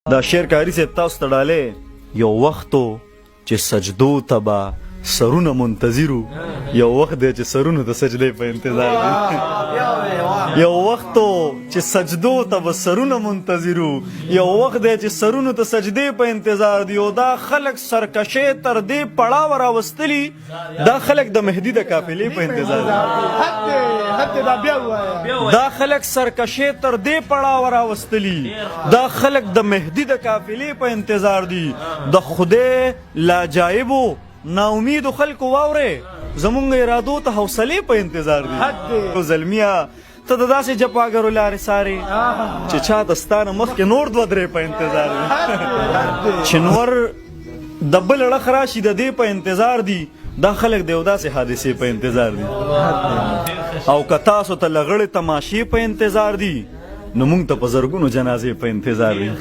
دا شعر قاري صاحب تاسو ته ډالۍ. یو وخت و چې سجدو ته به سرونه منتظر وو، یو وخت دی چې سرونه د سجدې په انتظار دي. یو وخت و چې سجدو ته به سرونه منتظر وو، یو وخت دی چې سرونو ته سجدې په انتظار دي. او دا خلک سرکشې تر دې پړاوه راوستلي، دا خلک د مهدی د قافلې په انتظار دي. دا خلک سرکشې تر دې پړاوه راوستلي، دا خلک د مهدی د قافلې په انتظار دي. د خدای لاجایبو نا امیدو خلکو واورې، زمونږ ارادو ته حوصلې په انتظار دي. زلمیه، ته د داسې جپاګرو لارې سارې چې چا د ستا نه مخکې نور دوه درې په انتظار دي. چې نور د بل اړخ راشي، د دې په انتظار دي. دا خلک د یو داسې حادثې په انتظار دي. او که تاسو ته لغړې تماشې په انتظار دي، نو مونږ ته په زرګونو جنازې په انتظار دي.